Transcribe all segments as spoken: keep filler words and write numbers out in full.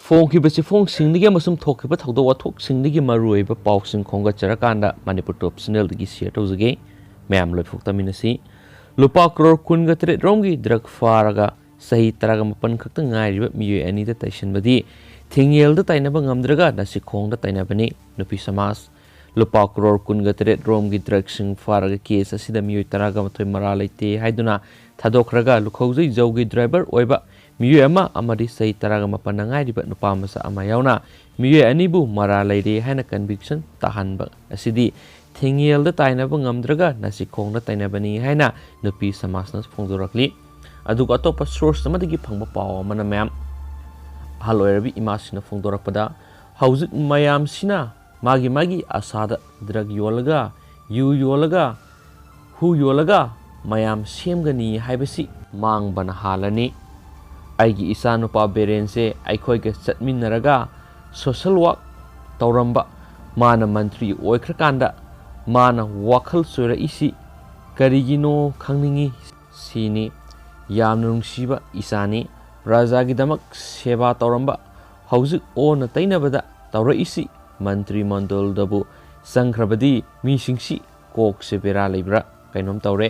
ꯐꯣꯡꯈꯤꯕ ꯆꯦꯐꯣꯡꯁꯤꯡꯗꯒꯤ ꯑꯃꯁꯨꯡ ꯊꯣꯛꯈꯤꯕ ꯊꯧꯗꯣꯛ ꯋꯥꯊꯣꯛꯁꯤꯡꯗꯒꯤ ꯃꯔꯨꯑꯣꯏꯕ ꯄꯥꯎꯁꯤꯡ ꯈꯣꯝꯒꯠꯆꯔꯀꯥꯟꯗ ꯃꯅꯤꯄꯨꯔ ꯇꯣꯞ ꯆꯦꯅꯦꯜꯗꯒꯤ ꯁꯤꯌꯔ ꯇꯧꯖꯒꯦ꯫ ꯃꯌꯥꯝ ꯂꯣꯏꯐꯥꯎ ꯇꯥꯃꯤꯟꯅꯁꯤ꯫ ꯂꯨꯄꯥ ꯀ꯭ꯔꯣꯔ ꯀꯨꯟꯒ ꯇꯔꯦꯠ ꯔꯣꯝꯒꯤ ꯗ꯭ꯔꯒ ꯐꯥꯔꯒ ꯆꯍꯤ ꯇꯔꯥꯒ ꯃꯥꯄꯟ ꯈꯛꯇ ꯉꯥꯏꯔꯤꯕ ꯃꯤꯑꯣꯏ ꯑꯅꯤꯗ ꯇꯩꯁꯤꯟꯕꯗꯤ ꯊꯤꯡꯉꯦꯜꯗ ꯇꯥꯏꯅꯕ ꯉꯝꯗ꯭ꯔꯒ ꯅꯥꯁꯤꯈꯣꯡꯗ ꯇꯥꯏꯅꯕꯅꯤ꯫ ꯅꯨꯄꯤ ꯁꯃꯥꯖ꯫ ꯂꯨꯄꯥ ꯀ꯭ꯔꯣꯔ ꯀꯨꯟꯒ ꯇꯔꯦꯠ ꯔꯣꯝꯒꯤ ꯗ꯭ꯔꯒꯁꯤꯡ ꯐꯥꯔꯒ ꯀꯦꯁ ꯑꯁꯤꯗ ꯃꯤꯑꯣꯏ ꯇꯔꯥꯒ ꯃꯥꯊꯣꯏ ꯃꯔꯥꯜ ꯂꯩꯇꯦ ꯍꯥꯏꯗꯨꯅ ꯊꯥꯗꯣꯛꯈ꯭ꯔꯒ ꯂꯨꯈꯧꯖꯩ ꯖꯧꯒꯤ ꯗ꯭ꯔꯥꯏꯚꯔ ꯑꯣꯏꯕ ꯃꯤꯑꯣꯏ ꯑꯃ ꯑꯃꯗꯤ ꯆꯍꯤ ꯇꯔꯥꯒ ꯃꯥꯄꯟꯅ ꯉꯥꯏꯔꯤꯕ ꯅꯨꯄꯥ ꯃꯆꯥ ꯑꯃ ꯌꯥꯎꯅ ꯃꯤꯑꯣꯏ ꯑꯅꯤꯕꯨ ꯃꯔꯥꯜ ꯂꯩꯔꯦ ꯍꯥꯏꯅ ꯀꯟꯚꯤꯛꯁꯟ ꯇꯥꯍꯟꯕ ꯑꯁꯤꯗꯤ ꯊꯤꯡꯉꯦꯜꯗ ꯇꯥꯏꯅꯕ ꯉꯝꯗ꯭ꯔꯒ ꯅꯥꯁꯤꯈꯣꯡꯗ ꯇꯥꯏꯅꯕꯅꯤ ꯍꯥꯏꯅ ꯅꯨꯄꯤ ꯁꯃꯥꯖꯅ ꯐꯣꯡꯗꯣꯔꯛꯂꯤ꯫ ꯑꯗꯨꯒ ꯑꯇꯣꯞꯄ ꯁꯣꯔꯁ ꯑꯃꯗꯒꯤ ꯐꯪꯕ ꯄꯥꯎ ꯑꯃꯅ ꯃꯌꯥꯝ ꯑꯍꯜ ꯑꯣꯏꯔꯕꯤ ꯏꯃꯥꯁꯤꯡꯅ ꯐꯣꯡꯗꯣꯔꯛꯄꯗ ꯍꯧꯖꯤꯛ ꯃꯌꯥꯝꯁꯤꯅ ꯃꯥꯒꯤ ꯃꯥꯒꯤ ꯑꯁꯥꯗ ꯗ꯭ꯔꯒ ꯌꯣꯜꯂꯒ, ꯌꯨ ꯌꯣꯜꯂꯒ, ꯍꯨ ꯌꯣꯜꯂꯒ ꯃꯌꯥꯝ ꯁꯦꯝꯒꯅꯤ ꯍꯥꯏꯕꯁꯤ ꯃꯥꯡꯕꯅ ꯍꯥꯜꯂꯅꯤ꯫ ꯑꯩꯒꯤ ꯏꯆꯥꯅꯨꯄꯥ ꯕꯤꯔꯦꯟꯁꯦ ꯑꯩꯈꯣꯏꯒ ꯆꯠꯃꯤꯟꯅꯔꯒ ꯁꯣꯁꯦꯜ ꯋꯥꯛ ꯇꯧꯔꯝꯕ, ꯃꯥꯅ ꯃꯟꯇ꯭ꯔꯤ ꯑꯣꯏꯈ꯭ꯔꯀꯥꯟꯗ ꯃꯥꯅ ꯋꯥꯈꯜ ꯆꯣꯏꯔꯛꯏꯁꯤ ꯀꯔꯤꯒꯤꯅꯣ ꯈꯪꯅꯤꯡꯏ꯫ ꯁꯤꯅꯤ꯫ ꯌꯥꯝꯅ ꯅꯨꯡꯁꯤꯕ ꯏꯆꯥꯅꯤ꯫ ꯄ꯭ꯔꯖꯥꯒꯤꯗꯃꯛ ꯁꯦꯕꯥ ꯇꯧꯔꯝꯕ ꯍꯧꯖꯤꯛ ꯑꯣꯟꯅ ꯇꯩꯅꯕꯗ ꯇꯧꯔꯛꯏꯁꯤ ꯃꯟꯇ꯭ꯔꯤ ꯃꯟꯗꯜꯗꯕꯨ ꯆꯪꯈ꯭ꯔꯕꯗꯤ ꯃꯤꯁꯤꯡꯁꯤ ꯀꯣꯛꯁꯦ ꯕꯦꯔꯥ ꯂꯩꯕ꯭ꯔꯥ ꯀꯩꯅꯣꯝ ꯇꯧꯔꯦ꯫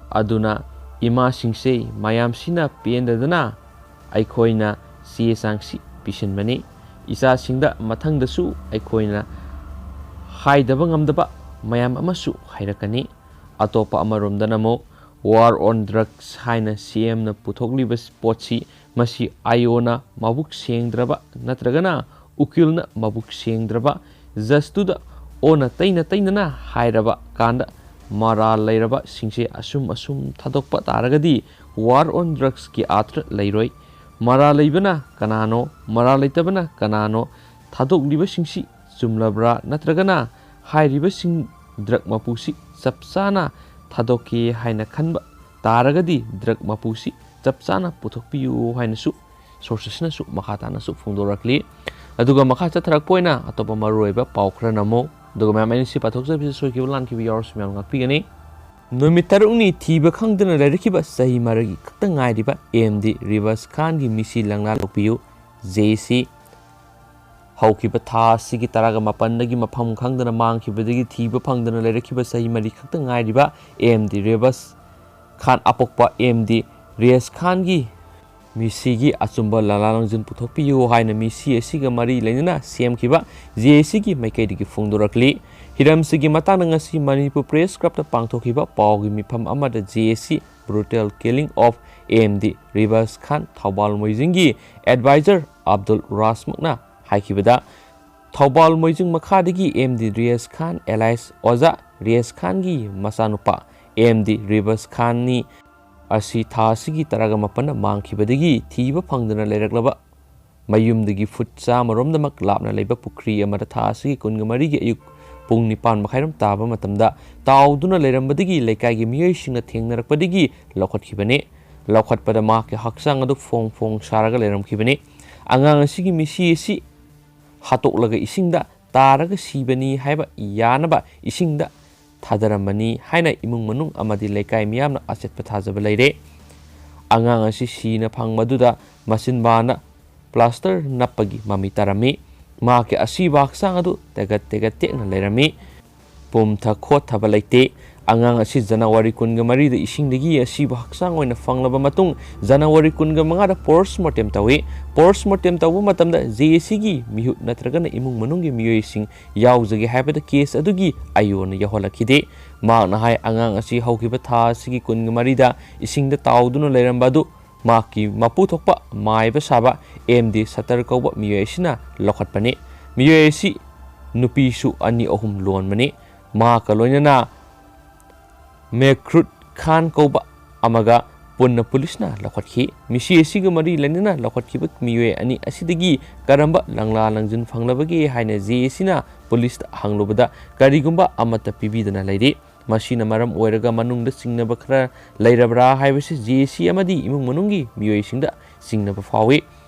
ꯑꯗꯨꯅ ꯏꯃꯥꯁꯤꯡꯁꯦ ꯃꯌꯥꯝꯁꯤꯅ ꯄꯦꯟꯗꯗꯅ ꯑꯩꯈꯣꯏꯅ ꯆꯦ ꯆꯥꯡꯁꯤ ꯄꯤꯁꯤꯟꯕꯅꯤ꯫ ꯏꯆꯥꯁꯤꯡꯗ ꯃꯊꯪꯗꯁꯨ ꯑꯩꯈꯣꯏꯅ ꯍꯥꯏꯗꯕ ꯉꯝꯗꯕ ꯃꯌꯥꯝ ꯑꯃꯁꯨ ꯍꯥꯏꯔꯛꯀꯅꯤ꯫ ꯑꯇꯣꯞꯄ ꯑꯃꯔꯣꯝꯗꯅ ꯑꯃꯨꯛ War on Drugs ꯍꯥꯏꯅ ꯁꯤ ꯑꯦꯝꯅ ꯄꯨꯊꯣꯛꯂꯤꯕ ꯄꯣꯠꯁꯤ, ꯃꯁꯤ ꯑꯥꯏ ꯑꯣꯅ ꯃꯕꯨꯛ ꯁꯦꯡꯗ꯭ꯔꯕ ꯅꯠꯇ꯭ꯔꯒꯅ ꯎꯀꯤꯜꯅ ꯃꯕꯨꯛ ꯁꯦꯡꯗ꯭ꯔꯕ ꯖꯁꯇꯨꯗ ꯑꯣꯟꯅ ꯇꯩꯅ ꯇꯩꯅꯅ ꯍꯥꯏꯔꯕ ꯀꯥꯟꯗ ꯃꯔꯥꯜ ꯂꯩꯔꯕꯁꯤꯡꯁꯦ ꯑꯁꯨꯝ ꯑꯁꯨꯝ ꯊꯥꯗꯣꯛꯄ ꯇꯥꯔꯒꯗꯤ War on Drugsꯀꯤ ꯑꯥꯔꯊ ꯂꯩꯔꯣꯏ꯫ ꯃꯔꯥꯜ ꯂꯩꯕꯅ ꯀꯅꯥꯅꯣ, ꯃꯔꯥꯜ ꯂꯩꯇꯕꯅ ꯀꯅꯥꯅꯣ, ꯊꯥꯗꯣꯛꯂꯤꯕꯁꯤꯡꯁꯤ ꯆꯨꯝꯂꯕ꯭ꯔꯥ ꯅꯠꯇ꯭ꯔꯒꯅ ꯍꯥꯏꯔꯤꯕꯁꯤꯡ ꯗ꯭ꯔꯒ ꯃꯄꯨꯁꯤ ꯆꯞ ꯆꯥꯅ ꯊꯥꯗꯣꯛꯀꯦ ꯍꯥꯏꯅ ꯈꯟꯕ ꯇꯥꯔꯒꯗꯤ ꯗ꯭ꯔꯒ ꯃꯄꯨꯁꯤ ꯆꯞ ꯆꯥꯅ ꯄꯨꯊꯣꯛꯄꯤꯌꯨ ꯍꯥꯏꯅꯁꯨ ꯁꯣꯔꯁ ꯑꯁꯤꯅꯁꯨ ꯃꯈꯥ ꯇꯥꯅꯁꯨ ꯐꯣꯡꯗꯣꯔꯛꯂꯤ꯫ ꯑꯗꯨꯒ ꯃꯈꯥ ꯆꯠꯊꯔꯛꯄ ꯑꯣꯏꯅ ꯑꯇꯣꯞꯄ ꯃꯔꯨꯑꯣꯏꯕ ꯄꯥꯎ ꯈꯔ ꯅꯝꯃꯨ꯫ ꯑꯗꯨꯒ ꯃꯌꯥꯝ ꯑꯩꯅ ꯁꯤ ꯄꯥꯊꯣꯛꯆꯕꯁꯤꯗ ꯁꯣꯏꯈꯤꯕ ꯂꯥꯟꯈꯤꯕ ꯌꯥꯎꯔꯁꯨ ꯃꯌꯥꯝ ꯉꯥꯛꯄꯤꯒꯅꯤ꯫ ꯅꯨꯃꯤꯠ ꯇꯔꯨꯛꯅꯤ ꯊꯤꯕ ꯈꯪꯗꯅ ꯂꯩꯔꯛꯈꯤꯕ ꯆꯍꯤ ꯃꯔꯤꯒꯤ ꯈꯛꯇ ꯉꯥꯏꯔꯤꯕ ꯑꯦꯝ ꯗꯤ ꯔꯤꯕꯁ ꯈꯥꯟꯒꯤ ꯃꯤꯁꯤ ꯂꯪꯂꯥ ꯂꯧꯕꯤꯌꯨ꯫ ꯖꯦ ꯑꯦ ꯁꯤ꯫ ꯍꯧꯈꯤꯕ ꯊꯥ ꯑꯁꯤꯒꯤ ꯇꯔꯥꯒ ꯃꯥꯄꯟꯗꯒꯤ ꯃꯐꯝ ꯈꯪꯗꯅ ꯃꯥꯡꯈꯤꯕꯗꯒꯤ ꯊꯤꯕ ꯐꯪꯗꯅ ꯂꯩꯔꯛꯈꯤꯕ ꯆꯍꯤ ꯃꯔꯤ ꯈꯛꯇ ꯉꯥꯏꯔꯤꯕ ꯑꯦꯝ ꯗꯤ ꯔꯦꯕꯁ ꯈꯥꯟ, ꯑꯄꯣꯛꯄ ꯑꯦꯝ ꯗꯤ ꯔꯦꯁ ꯈꯥꯟꯒꯤ ꯃꯤꯁꯤꯒꯤ ꯑꯆꯨꯝꯕ ꯂꯥꯂꯥ ꯂꯪꯖꯤꯟ ꯄꯨꯊꯣꯛꯄꯤꯌꯨ ꯍꯥꯏꯅ ꯃꯤꯁꯤ ꯑꯁꯤꯒ ꯃꯔꯤ ꯂꯩꯅꯅ ꯁꯦꯝꯈꯤꯕ ꯖꯦ ꯑꯦ ꯁꯤꯒꯤ ꯃꯥꯏꯀꯩꯗꯒꯤ ꯐꯣꯡꯗꯣꯔꯛꯂꯤ꯫ ꯍꯤꯔꯝꯁꯤꯒꯤ ꯃꯇꯥꯡꯗ ꯉꯁꯤ ꯃꯅꯤꯄꯨꯔ ꯄ꯭ꯔꯦꯁ ꯀ꯭ꯂꯕꯇ ꯄꯥꯡꯊꯣꯛꯈꯤꯕ ꯄꯥꯎꯒꯤ ꯃꯤꯐꯝ ꯑꯃꯗ ꯖꯦ ꯑꯦ ꯁꯤ brutal killing of M D Rebas Khan, ꯊꯧꯕꯥꯜ ꯃꯣꯏꯖꯤꯡꯒꯤ ꯑꯦꯗꯚꯥꯏꯖꯔ ꯑꯕꯗꯨꯜ ꯔꯥꯁꯃꯛꯅ ꯍꯥꯏꯈꯤꯕꯗ, ꯊꯧꯕꯥꯜ ꯃꯣꯏꯖꯤꯡ ꯃꯈꯥꯗꯒꯤ M D Res Khan alias Oja Res ꯈꯥꯟꯒꯤ ꯃꯆꯥꯅꯨꯄꯥ ꯑꯦꯝ ꯗꯤ ꯔꯦꯕꯁ ꯈꯥꯟꯅꯤ ꯑꯁꯤ ꯊꯥ ꯑꯁꯤꯒꯤ ꯇꯔꯥꯒ ꯃꯥꯄꯟꯗ ꯃꯥꯡꯈꯤꯕꯗꯒꯤ ꯊꯤꯕ ꯐꯪꯗꯅ ꯂꯩꯔꯛꯂꯕ ꯃꯌꯨꯝꯗꯒꯤ ꯐꯨꯠ ꯆꯥꯝꯃꯔꯣꯝꯗꯃꯛ ꯂꯥꯞꯅ ꯂꯩꯕ ꯄꯨꯈ꯭ꯔꯤ ꯑꯃꯗ ꯊꯥ ꯑꯁꯤꯒꯤ ꯀꯨꯟꯒ ꯃꯔꯤꯒꯤ ꯑꯌꯨꯛ ꯄꯨꯡ ꯅꯤꯄꯥꯟ ꯃꯈꯥꯏꯔꯣꯝ ꯇꯥꯕ ꯃꯇꯝꯗ ꯇꯥꯎꯗꯨꯅ ꯂꯩꯔꯝꯕꯗꯒꯤ ꯂꯩꯀꯥꯏꯒꯤ ꯃꯤꯑꯣꯏꯁꯤꯡꯅ ꯊꯦꯡꯅꯔꯛꯄꯗꯒꯤ ꯂꯧꯈꯠꯈꯤꯕꯅꯤ꯫ ꯂꯧꯈꯠꯄꯗ ꯃꯍꯥꯛꯀꯤ ꯍꯛꯆꯥꯡ ꯑꯗꯨ ꯐꯣꯡ ꯐꯣꯡ ꯁꯥꯔꯒ ꯂꯩꯔꯝꯈꯤꯕꯅꯤ꯫ ꯑꯉꯥꯡ ꯑꯁꯤꯒꯤ ꯃꯤꯁꯤ ꯑꯁꯤ ꯍꯥꯠꯇꯣꯛꯂꯒ ꯏꯁꯤꯡꯗ ꯇꯥꯔꯒ ꯁꯤꯕꯅꯤ ꯍꯥꯏꯕ ꯌꯥꯅꯕ ꯏꯁꯤꯡꯗ ꯊꯥꯗꯔꯝꯕꯅꯤ ꯍꯥꯏꯅ ꯏꯃꯨꯡ ꯃꯅꯨꯡ ꯑꯃꯗꯤ ꯂꯩꯀꯥꯏ ꯃꯤꯌꯥꯝꯅ ꯑꯆꯦꯠꯄ ꯊꯥꯖꯕ ꯂꯩꯔꯦ꯫ ꯑꯉꯥꯡ ꯑꯁꯤ ꯁꯤꯅ ꯐꯪꯕꯗꯨꯗ ꯃꯆꯤꯟꯕꯥꯅ ꯄ꯭ꯂꯥꯁꯇꯔ ꯅꯞꯄꯒꯤ ꯃꯃꯤ ꯇꯥꯔꯝꯃꯤ꯫ ꯃꯍꯥꯛꯀꯤ ꯑꯁꯤꯕ ꯍꯛꯆꯥꯡ ꯑꯗꯨ ꯇꯦꯒꯠ ꯇꯦꯒꯠ ꯇꯦꯛꯅ ꯂꯩꯔꯝꯃꯤ꯫ ꯄꯨꯝꯊ ꯈꯣꯠꯊꯕ ꯂꯩꯇꯦ꯫ ꯑꯉꯥꯡ ꯑꯁꯤ ꯖꯅꯋꯥꯔꯤ ꯀꯨꯟꯒ ꯃꯔꯤꯗ ꯏꯁꯤꯡꯗꯒꯤ ꯑꯁꯤꯕ ꯍꯛꯆꯥꯡ ꯑꯣꯏꯅ ꯐꯪꯂꯕ ꯃꯇꯨꯡ, ꯖꯅꯋꯥꯔꯤ ꯀꯨꯟꯒ ꯃꯉꯥꯗ post mortem ꯇꯧꯏ꯫ Post mortem ꯇꯧꯕ ꯃꯇꯝꯗ ꯖꯦ ꯑꯦ ꯁꯤꯒꯤ ꯃꯤꯍꯨꯠ ꯅꯠꯇ꯭ꯔꯒꯅ ꯏꯃꯨꯡ ꯃꯅꯨꯡꯒꯤ ꯃꯤꯑꯣꯏꯁꯤꯡ ꯌꯥꯎꯖꯒꯦ ꯍꯥꯏꯕꯗ ꯀꯦꯁ ꯑꯗꯨꯒꯤ ꯑꯌꯣꯟꯅ ꯌꯧꯍꯜꯂꯛꯈꯤꯗꯦ꯫ ꯃꯍꯥꯛꯅ ꯍꯥꯏ, ꯑꯉꯥꯡ ꯑꯁꯤ ꯍꯧꯈꯤꯕ ꯊꯥ ꯑꯁꯤꯒꯤ ꯀꯨꯟꯒ ꯃꯔꯤꯗ ꯏꯁꯤꯡꯗ ꯇꯥꯎꯗꯨꯅ ꯂꯩꯔꯝꯕ ꯑꯗꯨ ꯃꯍꯥꯛꯀꯤ ꯃꯄꯨ ꯊꯣꯛꯄ ꯃꯥꯏꯕ ꯁꯥꯕ ꯑꯦꯝ ꯗꯤ ꯁꯠꯇꯔ ꯀꯧꯕ ꯃꯤꯑꯣꯏ ꯑꯁꯤꯅ ꯂꯧꯈꯠꯄꯅꯤ꯫ ꯃꯤꯑꯣꯏ ꯑꯁꯤ ꯅꯨꯄꯤꯁꯨ ꯑꯅꯤ ꯑꯍꯨꯝ ꯂꯣꯟꯕꯅꯤ꯫ ꯃꯍꯥꯛꯀ ꯂꯣꯏꯅꯅ ꯃꯦꯈ꯭ꯔꯨꯠ ꯈꯥꯟ ꯀꯧꯕ ꯑꯃꯒ ꯄꯨꯟꯅ ꯄꯨꯂꯤꯁꯅ ꯂꯧꯈꯠꯈꯤ꯫ ꯃꯤꯁꯤ ꯑꯁꯤꯒ ꯃꯔꯤ ꯂꯩꯅꯅ ꯂꯧꯈꯠꯈꯤꯕ ꯃꯤꯑꯣꯏ ꯑꯅꯤ ꯑꯁꯤꯗꯒꯤ ꯀꯔꯝꯕ ꯂꯪꯂꯥ ꯂꯪꯖꯤꯟ ꯐꯪꯂꯕꯒꯦ ꯍꯥꯏꯅ ꯖꯦ ꯑꯦ ꯁꯤꯅ ꯄꯨꯂꯤꯁꯇ ꯍꯪꯂꯨꯕꯗ ꯀꯔꯤꯒꯨꯝꯕ ꯑꯃꯠꯇ ꯄꯤꯕꯤꯗꯅ ꯂꯩꯔꯤ꯫ ꯃꯁꯤꯅ ꯃꯔꯝ ꯑꯣꯏꯔꯒ ꯃꯅꯨꯡꯗ ꯆꯤꯡꯅꯕ ꯈꯔ ꯂꯩꯔꯕ꯭ꯔꯥ ꯍꯥꯏꯕꯁꯤ ꯖꯦ ꯑꯦ ꯁꯤ ꯑꯃꯗꯤ ꯏꯃꯨꯡ ꯃꯅꯨꯡꯒꯤ ꯃꯤꯑꯣꯏꯁꯤꯡꯗ ꯆꯤꯡꯅꯕ ꯐꯥꯎꯏ꯫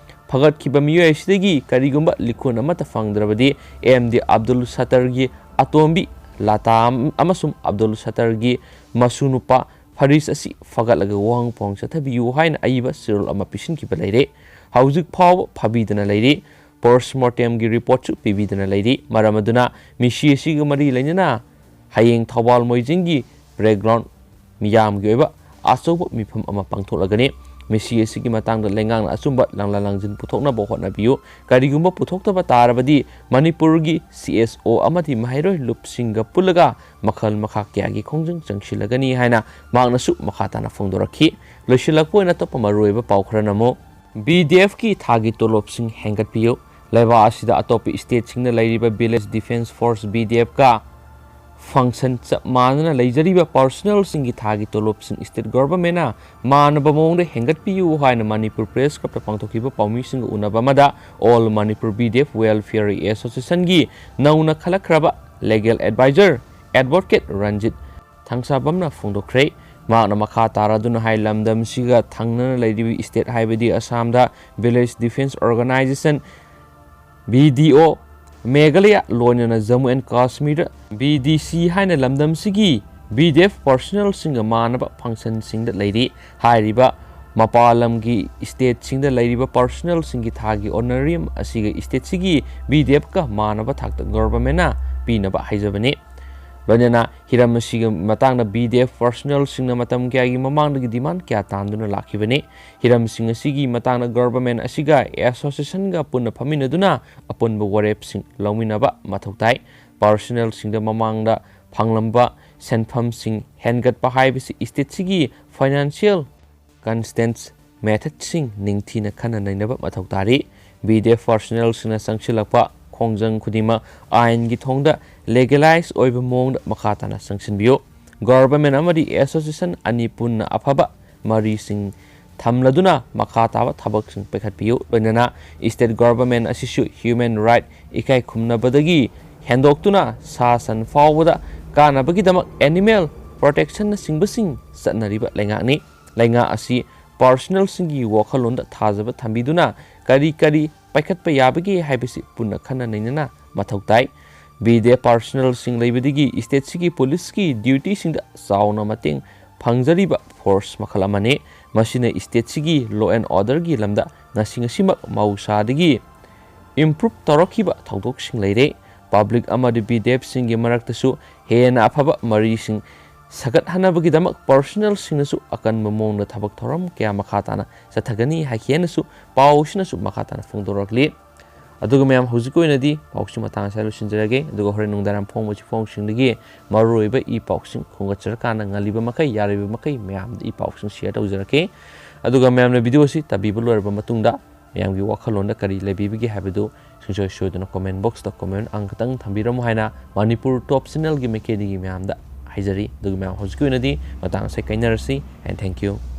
ꯐꯒꯠꯈꯤꯕ ꯃꯤꯑꯣꯏ ꯑꯁꯤꯗꯒꯤ ꯀꯔꯤꯒꯨꯝꯕ ꯂꯤꯈꯨꯟ ꯑꯃꯠꯇ ꯐꯪꯗ꯭ꯔꯕꯗꯤ ꯑꯦꯝ ꯗꯤ ꯑꯕꯗꯨꯜ ꯁꯠꯇꯔꯒꯤ ꯑꯇꯣꯝꯕꯤ ꯂꯇꯥ ꯑꯃꯁꯨꯡ ꯑꯕꯗꯨꯜ ꯁꯠꯇꯔꯒꯤ ꯃꯁꯨ ꯅꯨꯄꯥ ꯐꯔꯤꯁ ꯑꯁꯤ ꯐꯒꯠꯂꯒ ꯋꯥꯍꯪ ꯄꯥꯎꯍꯪ ꯆꯠꯊꯕꯤꯌꯨ ꯍꯥꯏꯅ ꯑꯏꯕ ꯆꯦꯔꯣꯜ ꯑꯃ ꯄꯤꯁꯤꯟꯈꯤꯕ ꯂꯩꯔꯦ꯫ ꯍꯧꯖꯤꯛ ꯐꯥꯎꯕ ꯐꯥꯕꯤꯗꯅ ꯂꯩꯔꯤ꯫ Post mortemꯒꯤ reportꯁꯨ ꯄꯤꯕꯤꯗꯅ ꯂꯩꯔꯤ꯫ ꯃꯔꯝ ꯑꯗꯨꯅ ꯃꯤꯁꯤ ꯑꯁꯤꯒ ꯃꯔꯤ ꯂꯩꯅꯅ ꯍꯌꯦꯡ ꯊꯧꯕꯥꯜ ꯃꯣꯏꯖꯤꯡꯒꯤ playground ꯃꯤꯌꯥꯝꯒꯤ ꯑꯣꯏꯕ ꯑꯆꯧꯕ ꯃꯤꯐꯝ ꯑꯃ ꯄꯥꯡꯊꯣꯛꯂꯒꯅꯤ꯫ ꯃꯤꯁꯤ ꯑꯁꯤꯒꯤ ꯃꯇꯥꯡꯗ ꯂꯩꯉꯥꯛꯅ ꯑꯆꯨꯝꯕ ꯂꯥꯡꯂꯥ ꯂꯥꯡꯖꯤꯟ ꯄꯨꯊꯣꯛꯅꯕ ꯍꯣꯠꯅꯕꯤꯌꯨ꯫ ꯀꯔꯤꯒꯨꯝꯕ ꯄꯨꯊꯣꯛꯇꯕ ꯇꯥꯔꯕꯗꯤ ꯃꯅꯤꯄꯨꯔꯒꯤ C S O ꯑꯃꯗꯤ ꯃꯍꯩꯔꯣꯏ ꯂꯨꯞꯁꯤꯡꯒ ꯄꯨꯜꯂꯒ ꯃꯈꯜ ꯃꯈꯥ ꯀꯌꯥꯒꯤ ꯈꯣꯡꯖꯪ ꯆꯪꯁꯤꯜꯂꯒꯅꯤ ꯍꯥꯏꯅ ꯃꯍꯥꯛꯅꯁꯨ ꯃꯈꯥ ꯇꯥꯅ ꯐꯣꯡꯗꯣꯔꯛꯈꯤ꯫ ꯂꯣꯏꯁꯤꯜꯂꯛꯄ ꯑꯣꯏꯅ ꯑꯇꯣꯞꯄ ꯃꯔꯨꯑꯣꯏꯕ ꯄꯥꯎ ꯈꯔꯅ ꯑꯃꯨꯛ, B D Fꯀꯤ ꯊꯥꯒꯤ ꯇꯣꯂꯣꯞꯁꯤꯡ ꯍꯦꯟꯒꯠꯄꯤꯌꯨ꯫ ꯂꯩꯕꯥꯛ ꯑꯁꯤꯗ ꯑꯇꯣꯞꯄ stateꯁꯤꯡꯅ ꯂꯩꯔꯤꯕ Village Defence Force, V D Fꯀ function ꯆꯞ ꯃꯥꯟꯅꯅ ꯂꯩꯖꯔꯤꯕ personnelꯁꯤꯡꯒꯤ ꯊꯥꯒꯤ ꯇꯣꯂꯣꯞꯁꯤꯡ state governmentꯅ ꯃꯥꯟꯅꯕ ꯃꯑꯣꯡꯗ ꯍꯦꯟꯒꯠꯄꯤꯌꯨ ꯍꯥꯏꯅ ꯃꯅꯤꯄꯨꯔ press clubꯇ ꯄꯥꯡꯊꯣꯛꯈꯤꯕ ꯄꯥꯎꯃꯤꯁꯤꯡꯒ ꯎꯅꯕ ꯑꯃꯗ All Manipur B D F Welfare Associationꯒꯤ ꯅꯧꯅ ꯈꯜꯂꯛꯈ꯭ꯔꯕ legal advisor advocate ꯔꯟꯖꯤꯠ ꯊꯥꯡꯁꯥꯕꯝꯅ ꯐꯣꯡꯗꯣꯛꯈ꯭ꯔꯦ꯫ ꯃꯍꯥꯛꯅ ꯃꯈꯥ ꯇꯥꯔꯗꯨꯅ ꯍꯥꯏ, ꯂꯝꯗꯝꯁꯤꯒ ꯊꯪꯅꯅ ꯂꯩꯔꯤꯕ state ꯍꯥꯏꯕꯗꯤ ꯑꯁꯥꯝꯗ Village Defence Organisation, V D O, Meghalaya ꯂꯣꯏꯅꯅ Jammu and Kashmir, V D C ꯍꯥꯏꯅ ꯂꯝꯗꯝꯁꯤꯒꯤ V D F personnelꯁꯤꯡꯒ ꯃꯥꯟꯅꯕ functionꯁꯤꯡꯗ ꯂꯩꯔꯤ꯫ ꯍꯥꯏꯔꯤꯕ ꯃꯄꯥꯟ ꯂꯝꯒꯤ stateꯁꯤꯡꯗ ꯂꯩꯔꯤꯕ personnelꯁꯤꯡꯒꯤ ꯊꯥꯒꯤ honorarium ꯑꯁꯤꯒ stateꯁꯤꯒꯤ V D Fꯀ ꯃꯥꯟꯅꯕ ꯊꯥꯛꯇ governmentꯅ ꯄꯤꯅꯕ ꯍꯥꯏꯖꯕꯅꯤ꯫ ꯂꯣꯏꯅꯅ ꯍꯤꯔꯝ ꯑꯁꯤꯒꯤ ꯃꯇꯥꯡꯗ V D F personnelꯁꯤꯡꯅ ꯃꯇꯝ ꯀꯌꯥꯒꯤ ꯃꯃꯥꯡꯗꯒꯤ demand ꯀꯌꯥ ꯇꯥꯟꯗꯨꯅ ꯂꯥꯛꯈꯤꯕꯅꯤ꯫ ꯍꯤꯔꯝꯁꯤꯡ ꯑꯁꯤꯒꯤ ꯃꯇꯥꯡꯗ government ꯑꯁꯤꯒ associationꯒ ꯄꯨꯟꯅ ꯐꯝꯃꯤꯟꯅꯗꯨꯅ ꯑꯄꯨꯟꯕ ꯋꯥꯔꯦꯞꯁꯤꯡ ꯂꯧꯃꯤꯟꯅꯕ ꯃꯊꯧ ꯇꯥꯏ꯫ Personnelꯁꯤꯡꯗ ꯃꯃꯥꯡꯗ ꯐꯪꯂꯝꯕ ꯁꯦꯟꯐꯝꯁꯤꯡ ꯍꯦꯟꯒꯠꯄ ꯍꯥꯏꯕꯁꯤ stateꯁꯤꯒꯤ financial constraints methodꯁꯤꯡ ꯅꯤꯡꯊꯤꯅ ꯈꯟꯅ ꯅꯩꯅꯕ ꯃꯊꯧ ꯇꯥꯔꯤ꯫ V D F personnelꯁꯤꯡꯅ ꯆꯪꯁꯤꯜꯂꯛꯄ ꯈꯣꯡꯖꯪ ꯈꯨꯗꯤꯡꯃꯛ ꯑꯥꯏꯟꯒꯤ ꯊꯣꯡꯗ legalize ꯑꯣꯏꯕ ꯃꯑꯣꯡꯗ ꯃꯈꯥ ꯇꯥꯅ ꯆꯪꯁꯤꯟꯕꯤꯌꯨ꯫ Government ꯑꯃꯗꯤ association ꯑꯅꯤ ꯄꯨꯟꯅ ꯑꯐꯕ ꯃꯔꯤꯁꯤꯡ ꯊꯝꯂꯗꯨꯅ ꯃꯈꯥ ꯇꯥꯕ ꯊꯕꯛꯁꯤꯡ ꯄꯥꯏꯈꯠꯄꯤꯌꯨ꯫ ꯂꯣꯏꯅꯅ state government ꯑꯁꯤꯁꯨ human right, ꯏꯀꯥꯏ ꯈꯨꯝꯅꯕꯗꯒꯤ ꯍꯦꯟꯗꯣꯛꯇꯨꯅ ꯁꯥ ꯁꯟ ꯐꯥꯎꯕꯗ ꯀꯥꯟꯅꯕꯒꯤꯗꯃꯛ animal protectionꯅꯆꯤꯡꯕꯁꯤꯡ ꯆꯠꯅꯔꯤꯕ ꯂꯩꯉꯥꯛꯅꯤ꯫ ꯂꯩꯉꯥꯛ ꯑꯁꯤ personnelꯁꯤꯡꯒꯤ ꯋꯥꯈꯜꯂꯣꯟꯗ ꯊꯥꯖꯕ ꯊꯝꯕꯤꯗꯨꯅ ꯀꯔꯤ ꯀꯔꯤ ꯄꯥꯏꯈꯠꯄ ꯌꯥꯕꯒꯦ ꯍꯥꯏꯕꯁꯤ ꯄꯨꯟꯅ ꯈꯟꯅ ꯅꯩꯅꯅ ꯃꯊꯧ ꯇꯥꯏ꯫ V D F personnelꯁꯤꯡ ꯂꯩꯕꯗꯒꯤ stateꯁꯤꯒꯤ policeꯀꯤ dutyꯁꯤꯡꯗ ꯆꯥꯎꯅ ꯃꯇꯦꯡ ꯐꯪꯖꯔꯤꯕ force ꯃꯈꯜ ꯑꯃꯅꯤ꯫ ꯃꯁꯤꯅ stateꯁꯤꯒꯤ law and orderꯒꯤ ꯂꯝꯗ ꯉꯁꯤ ꯉꯁꯤꯃꯛ ꯃꯍꯧꯁꯥꯗꯒꯤ improve ꯇꯧꯔꯛꯈꯤꯕ ꯊꯧꯗꯣꯛꯁꯤꯡ ꯂꯩꯔꯦ꯫ Public ꯑꯃꯗꯤ ꯕꯤꯗꯦꯞꯁꯤꯡꯒꯤ ꯃꯔꯛꯇꯁꯨ ꯍꯦꯟꯅ ꯑꯐꯕ ꯃꯔꯤꯁꯤꯡ ꯁꯥꯒꯠꯍꯟꯅꯕꯒꯤꯗꯃꯛ professionalꯁꯤꯡꯅꯁꯨ ꯑꯀꯟꯕ ꯃꯑꯣꯡꯗ ꯊꯕꯛ ꯊꯧꯔꯝ ꯀꯌꯥ ꯃꯈꯥ ꯇꯥꯅ ꯆꯠꯊꯒꯅꯤ ꯍꯥꯏꯈꯤꯅꯁꯨ ꯄꯥꯎꯁꯤꯅꯁꯨ ꯃꯈꯥ ꯇꯥꯅ ꯐꯣꯡꯗꯣꯔꯛꯂꯤ꯫ ꯑꯗꯨꯒ ꯃꯌꯥꯝ, ꯍꯧꯖꯤꯛꯀꯤ ꯑꯣꯏꯅꯗꯤ ꯄꯥꯎꯁꯤ ꯃꯇꯥꯡ ꯑꯁꯤꯗ ꯂꯣꯏꯁꯤꯟꯖꯔꯒꯦ꯫ ꯑꯗꯨꯒ ꯍꯣꯔꯦꯟ ꯅꯨꯡꯗꯥꯡꯋꯥꯏꯔꯝ ꯐꯣꯡꯕ ꯆꯦꯐꯣꯡꯁꯤꯡꯗꯒꯤ ꯃꯔꯨꯑꯣꯏꯕ ꯏ ꯄꯥꯎꯁꯤꯡ ꯈꯣꯝꯒꯠꯆꯔꯀꯥꯟꯗ ꯉꯜꯂꯤꯕ ꯃꯈꯩ, ꯌꯥꯔꯤꯕ ꯃꯈꯩ ꯃꯌꯥꯝꯗ ꯏ ꯄꯥꯎꯁꯤꯡ share ꯇꯧꯖꯔꯛꯀꯦ꯫ ꯑꯗꯨꯒ ꯃꯌꯥꯝꯅ video ꯑꯁꯤ ꯇꯥꯕꯤꯕ ꯂꯣꯏꯔꯕ ꯃꯇꯨꯡꯗ ꯃꯌꯥꯝꯒꯤ ꯋꯥꯈꯜꯂꯣꯟꯗ ꯀꯔꯤ ꯂꯩꯕꯤꯕꯒꯦ ꯍꯥꯏꯕꯗꯨ ꯁꯨꯡꯁꯣꯏ ꯁꯣꯏꯗꯅ comment boxꯇ comment ꯑꯃꯈꯛꯇꯪ ꯊꯝꯕꯤꯔꯝꯃꯨ ꯍꯥꯏꯅ ꯃꯅꯤꯄꯨꯔ Top Channelꯒꯤ ꯃꯥꯏꯀꯩꯗꯒꯤ ꯃꯌꯥꯝꯗ ꯍꯥꯏꯖꯔꯤ꯫ ꯑꯗꯨꯒ ꯃꯌꯥꯝ, ꯍꯧꯖꯤꯛꯀꯤ ꯑꯣꯏꯅꯗꯤ ꯃꯇꯥꯡ ꯑꯁꯤꯗ ꯀꯥꯏꯅꯔꯁꯤ, and thank you꯫